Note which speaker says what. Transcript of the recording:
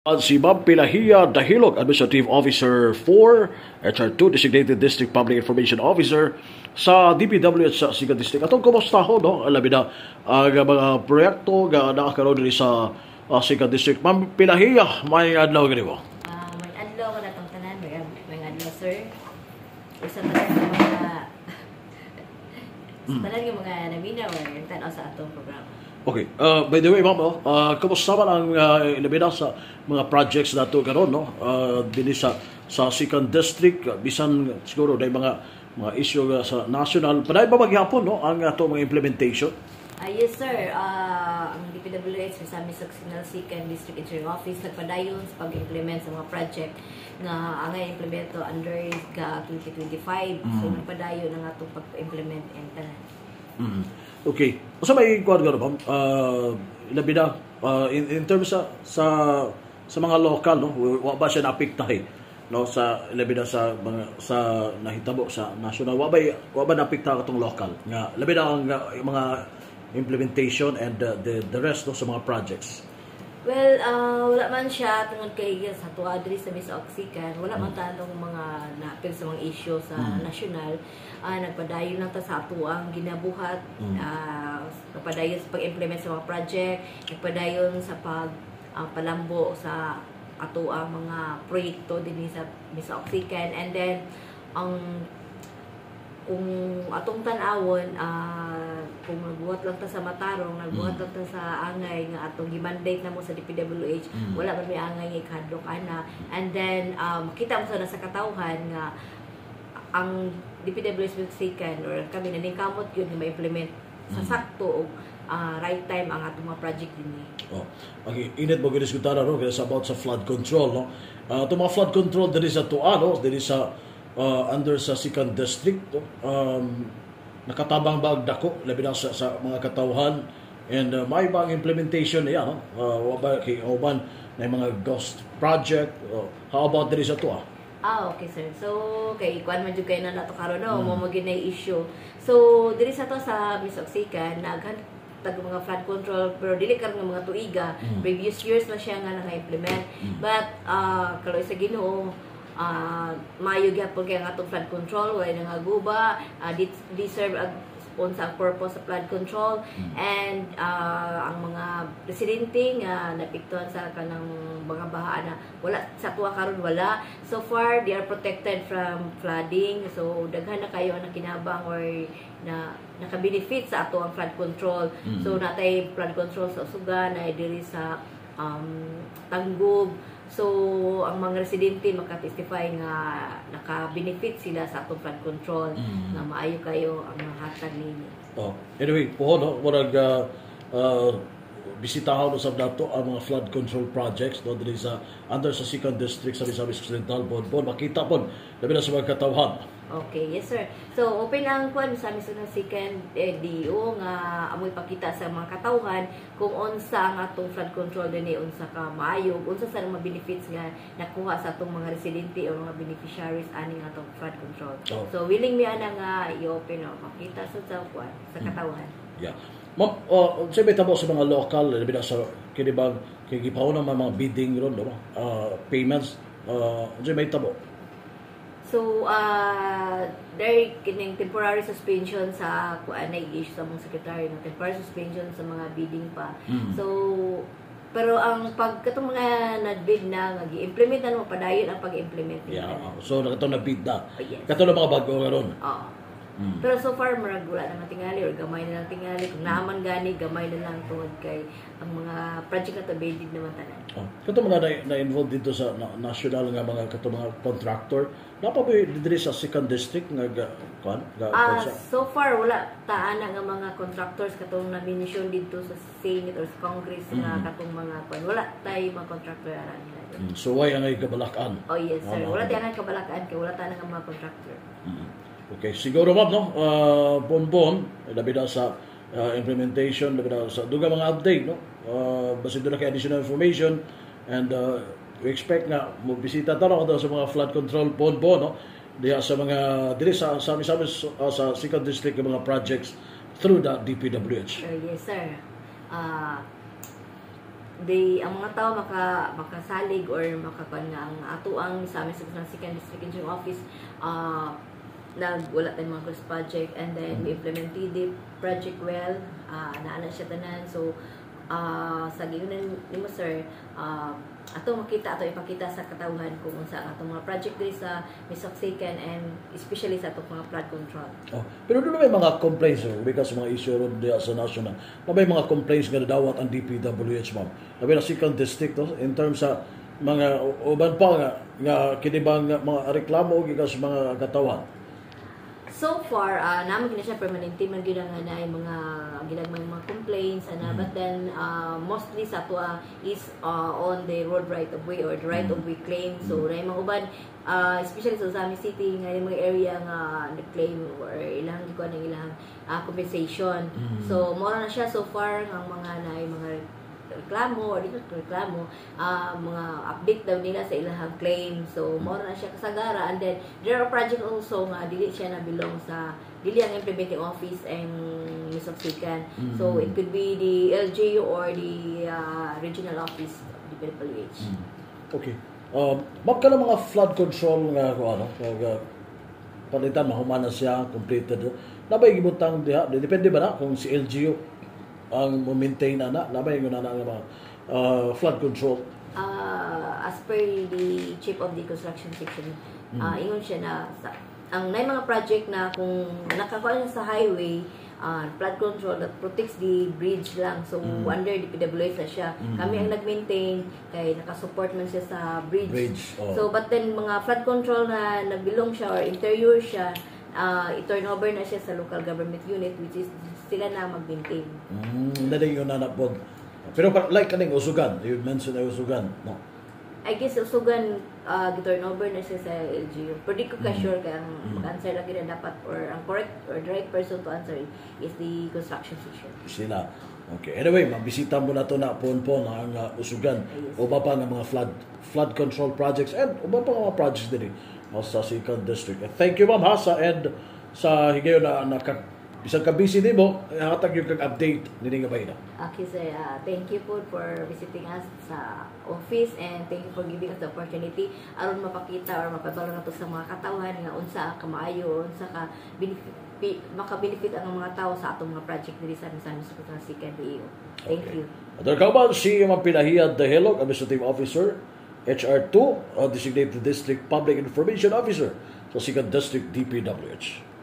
Speaker 1: Si Ma'am Pilahia Dahilog, Administrative Officer 4, HR2, Designated District Public Information Officer sa DPWH sa Siga District. Atong kumusta ho, no? Labi na ang mga proyekto nga naa karon diri sa Siga District. Ma'am Pilahia, maayong adlaw kanimo.
Speaker 2: Maayong adlaw kanatong tanan, maayong adlaw, sir. Usa tanan sa mga sa tanan nga mga naminaw or tan-aw sa atong programa.
Speaker 1: Okay. By the way, ma'am, no, kumusta man ang labi na sa mga projects nato karon, no? Dinhi sa Second District, bisan siguro dahil mga issue nga sa national, paday ba maghapon, no, ang ato mga implementation?
Speaker 2: Yes, sir. Ang DPWH Misamis Occidental Second District Engineering Office nagpadayon sa pag-implement sa mga project nga angay implemento under ga 2025. So nagpadayon ang atong pag-implement and tanan.
Speaker 1: Okay. Usa may kuan gano, ma'am? Labi na in terms sa mga local, no, wa ba siya naapektahe, no, sa labi na sa mga sa nahitabo sa national, wa ba naapektahan katong local nga labi na ang mga implementation and the rest, no, sa mga projects?
Speaker 2: Well, wala man siya tungod kay sa tuwa diri sa MisOcSecond, wala man tanong mga naapil sa mga issue sa national. Nagpadayon lang ta sa atuang ginabuhat, nagpadayon sa pag-implement sa mga project, nagpadayon sa pag palambo sa atuang mga proyekto dinhi sa MisOcSecond. And then ang kung atong tan-awon, kung nagbuhat lang ta sa matarong, nagbuhat lang ta sa angay nga atong gimandate namo sa DPWH, wala man may angay nga ikadlok ana. And then makita mo sa nasa katawhan nga ang DPWH Second or kami naningkamot yun nga ma-implement sa sakto og right time ang atong mga project dinhi.
Speaker 1: Oh, ang init mo gidiskutan, no, kaya sa about sa flood control, no. Itong mga flood control diri sa tuwa, no, diri sa under sa Second District, no, nakatabang ba ang dako labi na sa mga katawhan and may ba ang implementation niya, no? Wa ba kay uban na mga ghost project? How about diri sa tuwa?
Speaker 2: Ah, okay, sir. So, kay kuan man jud kay na nato karon, no, mo mo gyud issue. So, diri sa to sa MisOcSecond, naghan tag mga flood control pero dili karon nga mga tuiga. Previous years na siya nga naka-implement. But kaloy sa Ginoo, maayo gyapon kay ang atong flood control, wala nang guba, deserve ag unsa ang purpose sa flood control and ang mga residente nga naapektuhan sa kanang mga baha na wala sa tuwa karon, wala so far. They are protected from flooding, so daghan na kayo ang nakinabang or na naka-benefit sa ato ang flood control. So natay flood control sa Usugan na diri sa Tangub. So ang mga residente maka-testify nga naka-benefit sila sa atong flood control nga maayo kayo ang mga hatag ninyo.
Speaker 1: Oh, anyway, po no, murag bisitahon usab nato ang mga flood control projects, no, diri sa under sa Second District sa Misamis Occidental, Bonbon, makita pod labi na sa mga katawhan.
Speaker 2: Okay, yes, sir. So open ang kuan sa sa Second DO nga amoy pakita sa mga katawhan kung unsa ang atong flood control dinhi, unsa ka maayo, unsa sa mga benefits nga nakuha sa atong mga residente o mga beneficiaries aning atong flood control.
Speaker 1: Oh.
Speaker 2: So willing mi ana nga i-open o makita sa kuan sa katawhan.
Speaker 1: Yeah. Ma'am, unsay may tabo sa mga local labi na sa kini bang kay gipauna man mga bidding ron, no? Payments, unsay may tabo?
Speaker 2: So, there kining temporary suspension sa kuan na issue sa mong secretary ng temporary suspension sa mga bidding pa. So, pero ang pag katong mga nag-bid na nga gi-implement na mo, padayon ang pag-implement nila.
Speaker 1: Yeah. So nakato na bid na.
Speaker 2: Oh, yes.
Speaker 1: Kato na mga bago karon.
Speaker 2: Oo. Pero so far murag wala naman tingali or gamay na lang tingali. Kung naaman gani, gamay na lang tungod kay ang mga project na to bidded naman tanan.
Speaker 1: Oh. Kato mga na involved dito sa national nga mga kato mga contractor, napa ba diri sa Second District nga ga, kuan ga
Speaker 2: Ah,
Speaker 1: sa
Speaker 2: so far wala ta ana nga mga contractors katong na-mention dito sa Senate or sa Congress nga katong mga kuan. Wala tay mga contractor ara nila.
Speaker 1: So way angay kabalakan.
Speaker 2: Oh yes, sir.
Speaker 1: Ah,
Speaker 2: Wala tay anang kabalakan kay wala ta nga mga contractor.
Speaker 1: Okay, siguro, ma'am, no, Bonbon, labi na sa implementation, labi na sa duga mga update, no? Basin doon na kay additional information and we expect nga mo bisita ta no sa mga flood control, Bonbon, no? Diha sa mga diri sa Second District nga mga projects through the DPWH.
Speaker 2: Oh, yes, sir. they ang mga tao makasalig or makakuan nga ang ato ang sa amin sa Second District Engineering Office, nag wala tayong mga cross project and then we implemented the project well, naa na siya tanan. So sa giunan nimo, sir, ato makita, ato ipakita sa katawhan kung unsa ang atong mga project diri sa Misoksikan and especially sa atong mga flood control.
Speaker 1: Oh, pero doon may mga complaints, sir, because mga issue ron diya sa national. Na may mga complaints nga nadawat ang DPWH, ma'am. Labi na Second District, no, in terms sa mga uban pa nga kini bang mga reklamo gikan sa mga katawhan.
Speaker 2: So far, naman gina siya permanente man gyud nga naay mga ginagmay mga complaints ana, but then mostly sa ato is on the road right of way or the right of way claim. So naay mga uban, especially sa Ozamiz City, nga yung mga area nga nag-claim or ilang gikuan ang ilang compensation. So mao na siya so far ang mga naay mga reklamo or dito reklamo, mga update daw nila sa ilang claim. So mao na siya kasagara. And then there are project also nga dili siya na belong sa, dili ang implementing office ang Misoksikan. So it could be the LGU or the regional office of the DPWH.
Speaker 1: Okay. Ma'am, kanang mga flood control nga kung ano, nga palitan mahuman na siya, completed. Nabay gibutang diha, depende ba na kung si LGU ang mo maintain ana, nabay yung na nga mga flood control?
Speaker 2: As per the chief of the construction section, ingon siya na sa, ang nay mga project na kung nakakuha na sa highway, flood control that protects the bridge lang. So under the DPWH na siya. Kami ang nag-maintain kay nakasupport man siya sa bridge.
Speaker 1: Bridge, oh.
Speaker 2: So but then mga flood control na nagbilong siya or interior siya, i-turn over na siya sa local government unit, which is sila na mag-maintain.
Speaker 1: Na yung na pod. Pero like kaning Usugan, you mentioned na Usugan, no?
Speaker 2: I guess Usugan, turn over na siya sa LGU. Pero di ko ka sure kay ang mag-answer lagi na dapat or ang correct or the right person to answer is the construction section.
Speaker 1: Sila. Okay. Anyway, mabisita mo na to na pon-pon ang Usugan.
Speaker 2: Yes.
Speaker 1: Uba pa nga mga flood flood control projects and uba pa nga mga projects diri sa Second District. And thank you, ma'am, ha, sa and sa higayon na naka bisan ka busy nimo, hatag yung kag update nini nga bayna.
Speaker 2: Okay, sir. Thank you po for visiting us sa office and thank you for giving us the opportunity aron mapakita or mapabalo nato sa mga katawhan nga unsa ka maayo, unsa ka benefit, maka-benefit ang mga tao sa atong mga project diri sa Misamis Occidental Second DEO. Thank you.
Speaker 1: Other kauban si Ma'am Pinahiyad Dahelog, Administrative Officer, HR2, Designated District Public Information Officer sa Second District DPWH.